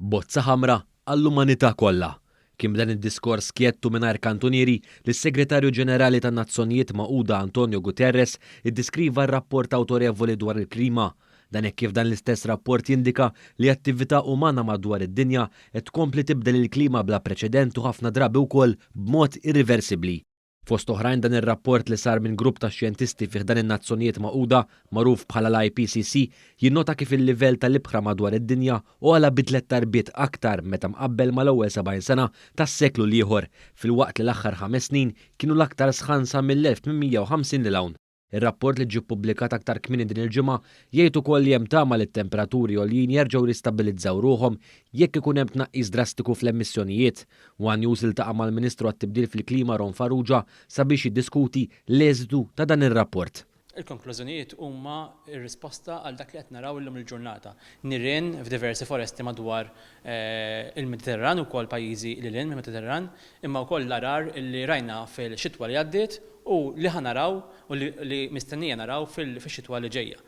Bozza ħamra għall-umanità kollha. Kien b'dan id-diskors skjett u mingħajr kantunieri li s-Segretarju Ġenerali tan-Nazzjonijiet Magħquda Antonio Guterres iddeskriva r-rapport awtorevoli dwar il-klima. Dan hekk kif dan l-istess rapport jindika li attività umana madwar id-dinja qed tkompli tibdel il-klima bla preċedent u ħafna drabi wkoll b'mod irriversibbli. Fost oħrajn dan ir-rapport li sar minn grupp ta' xjentisti fi ħdan in-Nazzjonijiet Magħquda, magħruf bħala l-IPCC, jinnota kif il-livell tal-ibħra madwar id-dinja għola bi tlett darbiet aktar meta mqabbel mal-ewwel 70 sena tas-seklu l-ieħor, filwaqt li l-aħħar ħames snin kienu l-aktar sħan sa mill-1850 lil hawn. Ir-rapport li ġie ppubblikat aktar kmieni din il-ġimgħa jgħid ukoll li hemm tama li t-temperaturi għoljin jerġgħu jistabbilizzaw ruħhom jekk ikun hemm tnaqqis drastiku fl-emissjonijiet. One News iltaqa' mal-Ministru għat-Tibdil fil-Klima Ron Farrugia sabiex jiddiskuti l-eżitu ta' dan ir-rapport. Il-konklużjonijiet huma r-risposta għal dak li qed naraw illum il-ġurnata. Nirien f'diversi foresti madwar il-Mediterran u wkoll pajjiżi lil hinn mill-Mediterran, imma wkoll l-għarar li rajna fil-xitwa li għaddiet u li ħa naraw u li mistennija naraw fix-xitwa li ġejja.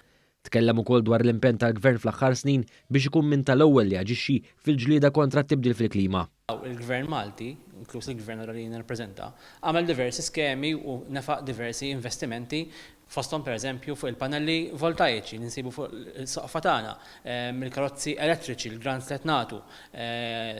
Tkellem ukoll dwar l-impenn tal-Gvern fl-aħħar snin biex ikun minn tal-ewwel li jaġixxi fil-ġlieda kontra t-tibdil fil-klima. Il-Gvern Malti, inkluż il-Gvern li jien nirrappreżenta, għamel diversi skemi u nefaq diversi investimenti fosthom pereżempju fuq il-pannelli voltaiċi li nsibu fuq is-soqfa tagħna, il-karozzi elettriċi, il-grants li qed nagħtu,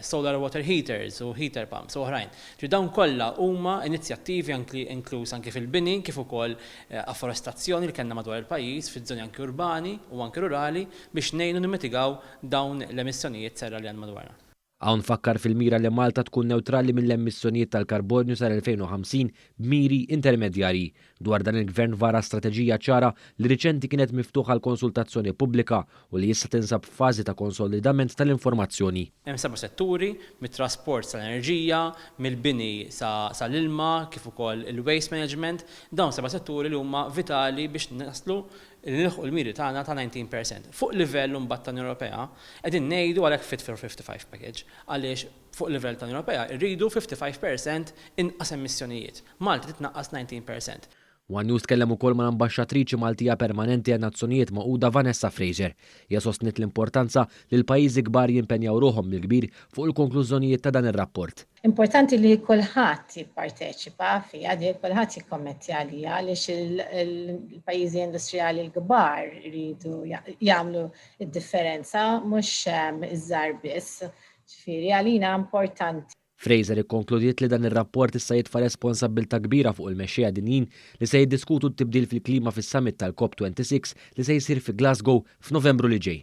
solar water heaters u heater pumps u oħrajn. Ġifieri dawn kollha huma inizjattivi anki inkluż anki fil-bini kif ukoll afforestazzjoni li kellna madwar il-pajjiż fiż-żoni anki urbani u anki rurali biex ngħinu nimmitigaw dawn l-emissjonijiet serra li għandna madwarna. Hawn fakkar fil-mira li Malta tkun newtrali mill-emissjonijiet tal-karbonju sal-2050 b'miri intermedjarji. Dwar dan il-Gvern vara strateġija ċara li riċenti kienet miftuħa għall-konsultazzjoni pubblika u li issa tinsab f'fażi ta' konsolidament tal-informazzjoni. Hemm seba' setturi, mit-trasport sal-enerġija, mill-bini sal-ilma, kif ukoll il-waste management. Dawn seba' setturi li huma vitali biex naslu li nilħqu l-miri tagħna ta' 19 percent. Fuq livell imbagħad ta' Unjoni Ewropea, qegħdin ngħidu għalhekk Fit for 55 package, għaliex fuq livell ta' Unjoni Ewropea rridu 55% inqas emissjonijiet. Malta titnaqqas 19%. One News tkellem ukoll mal-ambaxxatriċi Maltija permanenti għan Nazzjonijiet Magħquda Vanessa Fraser. Hija sostniet l-importanza li l-pajjiżi kbar jimpenjaw ruħhom mill-kbir fuq il-konklużjonijiet ta' dan ir-rapport. Importanti li kulħadd jipparteċipa fiha, li kulħadd jikkommetti għaliha għaliex il-pajjiżi industrijali l-kbar iridu jagħmlu id-differenza mhux iż-żgħar biss. Ġifieri għalina importanti. Fraser ikkonkludiet li dan ir-rapport issa jitfa' responsabbiltà kbira fuq il-mexxejja dinjin li se jiddiskutu t-tibdil fil-klima fis-summit tal-COP26 li se jsir fi Glasgow f'Novembru li ġej.